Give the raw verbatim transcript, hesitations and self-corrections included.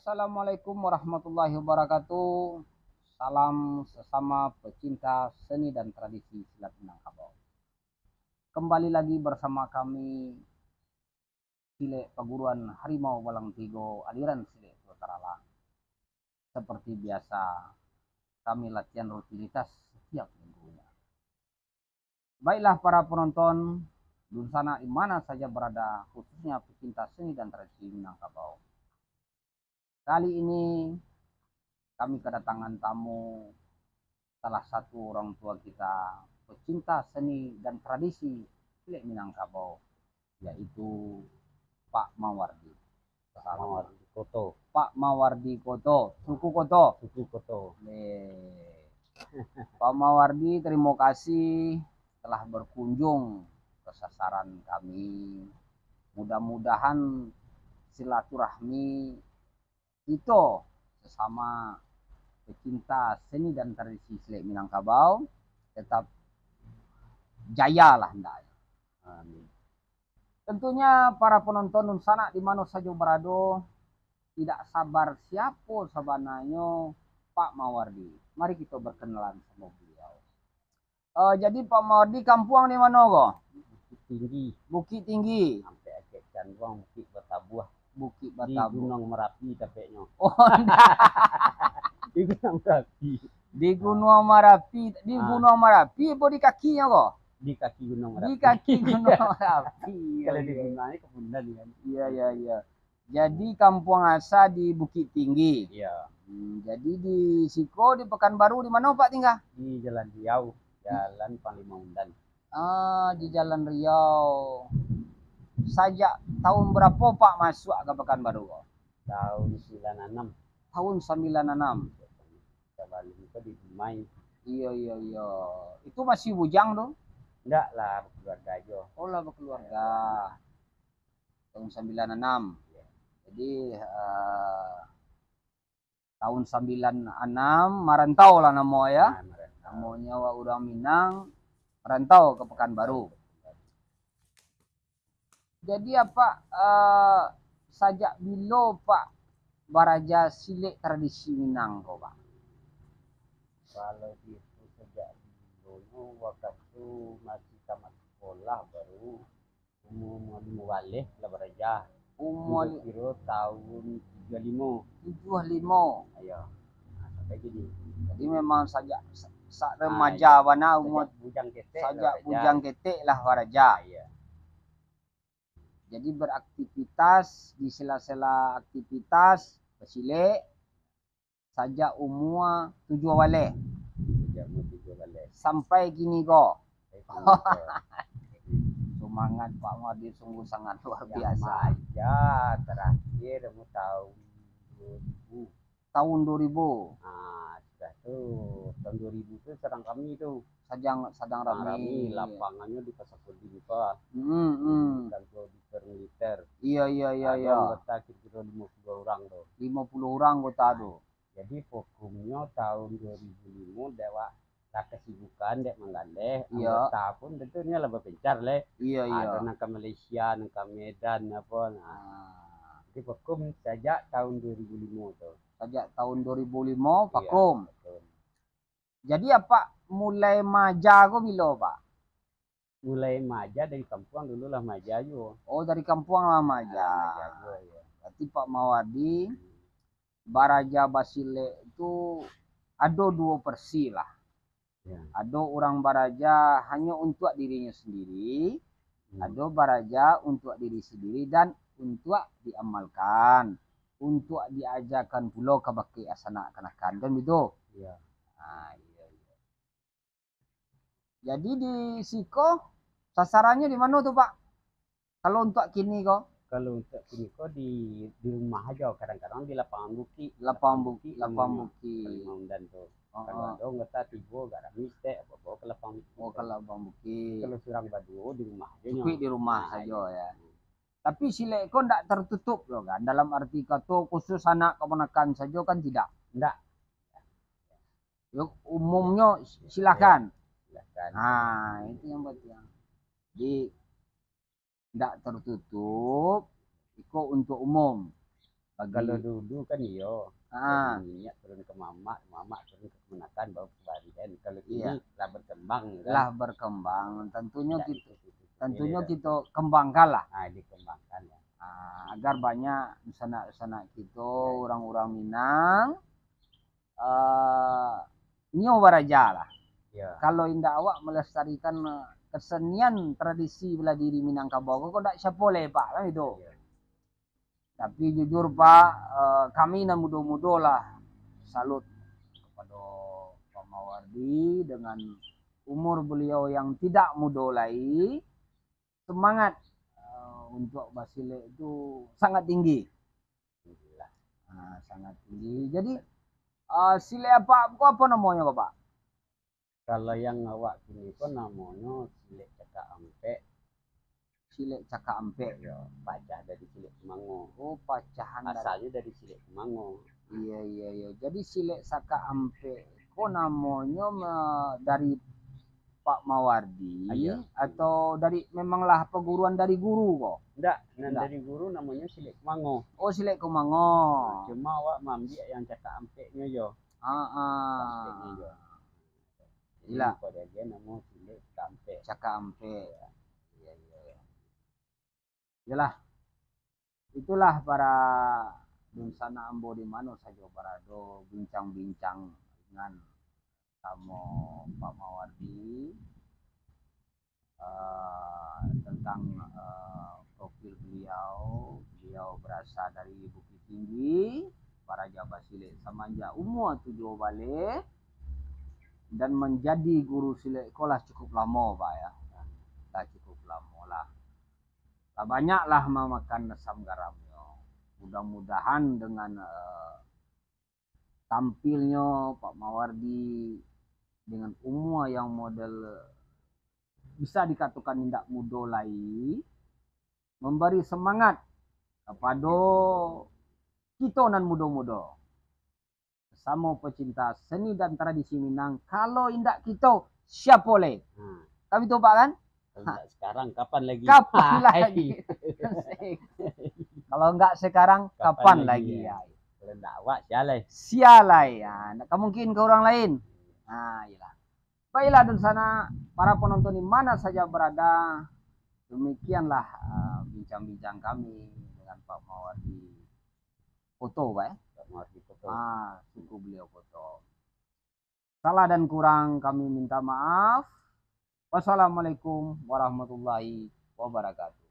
Assalamualaikum warahmatullahi wabarakatuh. Salam sesama pecinta seni dan tradisi silat Minangkabau. Kembali lagi bersama kami, Silek Paguruan Harimau Balang Tigo, aliran Silek Pulau Taralang. Seperti biasa, kami latihan rutinitas setiap minggunya. Baiklah para penonton, dunsanak di mana saja berada, khususnya pecinta seni dan tradisi Minangkabau. Kali ini kami kedatangan tamu, salah satu orang tua kita, pecinta seni dan tradisi Silek Minangkabau, yaitu Pak Mawardi. Pak Mawardi Koto. Pak Mawardi Koto, suku Koto. Suku Koto. Eh. Pak Mawardi, terima kasih telah berkunjung ke sasaran kami. Mudah-mudahan silaturahmi kito sesama pecinta seni dan tradisi Silek Minangkabau tetap jaya lah hendaknyo. Amin. Tentunya para penonton dunsanak di mano sajo berado, tidak sabar siapo sabananyo Pak Mawardi. Mari kito berkenalan samo beliau. Eh, jadi Pak Mawardi kampuang di mano ko? Bukittinggi. Bukittinggi. Sampai Aceh Canduang, Bukik Batabuah. Bukik Batabuah. Di Gunuang Marapi tapeknyo. Oh, ndak. Di Gunuang Marapi. Di Gunuang Marapi, di Gunuang Marapi apo di kakinyo ko? Di kaki Gunuang Marapi. Di kaki Gunuang Marapi. Kalau di Gunuang ni Kepundan kan. Iya, iya, iya. Jadi kampuang asa di Bukittinggi. Iya. Hmm, jadi di siko di Pekanbaru di mano Pak tingga? Di Jalan Riau, Jalan Panglima Undan. Ah, di Jalan Riau. Sajak tahun berapo Pak masuak ka Pekanbaru ko? Tahun sambilan anam. Tahun sambilan anam. Sabalun ko di Dumai. Iyo, iyo, iyo. Itu masih bujang tu? Ndak lah, bakeluarga jo. Oh, lah bakeluarga. Tahun sambilan anam. Jadi, eh, tahun sambilan anam marantau lah namo ya. Ah, marantau. Namonyo awak urang Minang marantau ka Pekanbaru. Jadi apak, eh, sajak bilo apak baraja silek tradisi Minang ko, Pak? Kalau di itu sajak bilo, wakatu masih tamat sekolah baru, umua-umua limo baleh lah baraja. Umua li- Kiro-kiro tahun tujuah limo. Tujuah limo. Iyo. Nah, sampai kini. Jadi memang sajak sa-, sak remaja bana umua. Sajak bujang ketek lah baraja. Sajak bujang ketek lah baraja. Iyo. Jadi beraktivitas di sela-sela aktivitas basilek, sajak umua tujuah baleh. Sajak umua tujuah baleh. Sampai kini ko. Sampai kini ko. Sumangat Pak Mawardi sungguh sangat luar biasa. Maja terakhir umua tahun duo ribu. Tahun duo ribu. Ah, sudah tu, tahun duo ribu tu sadang rami tu. Sadang, sadang rami. Rami, lapangannyo di Pasar Kodim tu. Hmm, hmm. Dan tu di militer. Iyo, iyo, iyo, iyo. Ado anggota kiro-kiro limo puluah urang tu. Limo puluah urang anggota tu. Jadi, fokumnyo tahun duo ribu limo dek awak lah kasibukan dek manggaleh, iyo, anggota pun tantu nyo lah bapencar leh. Iyo, iyo. Ado nan ka Malaysia, nan ka Medan, apo, nah. Ah. Jadi, fokum sajak tahun duo ribu limo tu. Sajak tahun duo ribu limo, iyo, vakum. Vakum. Jadi, apak mulai maja ko bilo, Pak? Mulai maja dari kampuang dulu lah maja juo. Oh, dari kampuang lah maja. Ah, maja juo, iyo. Berarti Pak Mawardi, hmm, baraja basilek tu ado duo versi lah. Ya. Ado urang baraja hanyo untuak dirinyo sendiri, hmm, ado baraja untuak diri sendiri dan untuak diamalkan, untuak diajakan pulo ka bakeh asanak kanakan, kan bitu? Iya. Ah, iya, iya. Jadi di siko sasarannyo di mano tu, Pak? Kalau untuak kini ko? Kalau untuak kini ko di, di rumah ajo, kadang-kadang di lapangan bukik. Lapangan bukik, lapangan bukik. Panglima Undan tu. Kalau ado anggota tibo agak rami saketek, bawa ka lapangan bukik. Oh, ka lapangan bukik. Kalau surang baduo di rumah ajo nyo. Cukuik di rumah sajo, ya. Tapi silek ko ndak tertutup lo kan, dalam arti kato khusus anak kamanakan sajo kan tidak? Ndak. Yo, umumnyo silahkan. Silahkan. Nah, itu yang penting. Jadi, ndak tertutup, iko untuk umum. Kalau dulu kan iyo, ah, dari niniak turun ke mamak, mamak turun ke kamanakan, baru ke barian. Kalau kini, iya, lah berkembang, kan? Lah berkembang. Tentunya kita, tentunya kita kembangkan lah. Ah, dikembangkan, ya. Ah, agar banyak sanak-sanak kita, iya, orang-orang Minang, eh, nio baraja lah. Ya. Kalau indak awak melestarikan, eh, kesenian tradisi bela diri Minangkabau, kok ndak siapo lai, Pak, kan itu. Ya. Tapi jujur, Pak, eh, kami nan mudo-mudo lah salut kepada Pak Mawardi dengan umur beliau yang tidak mudo lai, semangat, eh, untuk basilek itu sangat tinggi. Alhamdulillah. Ah, sangat tinggi. Jadi, eh, silek apak ko apo namonyo ko, Pak? Kalau yang awak kini ko namonyo silek cakak ampek. Silek cakak ampek. Yo, pacah dari silek kumango. Oh, pacahan dari, asalnyo dari silek kumango. Iya, iya, iya. Jadi silek cakak ampek ko namonyo me-, dari Pak Mawardi, ah, iya, atau dari, memanglah peguruan dari guru ko? Ndak, nan, ndak, dari guru namonyo silek kumango. Oh, silek kumango. Cuma awak maambiak yang cakak ampeknyo jo. Ah, ah. Cakak ampeknyo jo. Iyolah. Jadi, kok dia, dia namo silek cakak ampek. Cakak ampek. Iya, iya, iya. Iyolah. Itulah para dunsanak ambo di mano sajo barado, bincang-bincang ringan samo Pak Mawardi, eh, tentang, eh, profil beliau. Beliau berasal dari Bukittinggi, baraja basilek samanjak umua tujuah baleh, dan manjadi guru silek ko lah cukup lamo, Pak, ya. Lah cukup lamo lah. Lah banyaklah mamakan asam garamnyo. Mudah-mudahan dengan, eh, tampilnyo Pak Mawardi dengan umua yang model bisa dikatokan indak mudo lai, mambari samangat kapado kito nan mudo-mudo, sasamo pecinta seni dan tradisi Minang. Kalau indak kito, siapo lai? Hmm. Kan itu, Pak, kan? Kalau nggak sekarang, kapan lagi? Kapan lagi? Kalau nggak sekarang, kapan lagi? Ya. Kalau nggak awak, sia lai. Sia lai, ya. Nggak mungkin ke orang lain. Nah, iyalah. Baiklah, dunsanak, para penonton di mana saja berada, demikianlah, ah, bincang-bincang kami dengan Pak Mawardi Koto, Pak, eh? Pak Mawardi Koto. Ah, suku beliau Koto. Salah dan kurang kami minta maaf. Wassalamualaikum warahmatullahi wabarakatuh.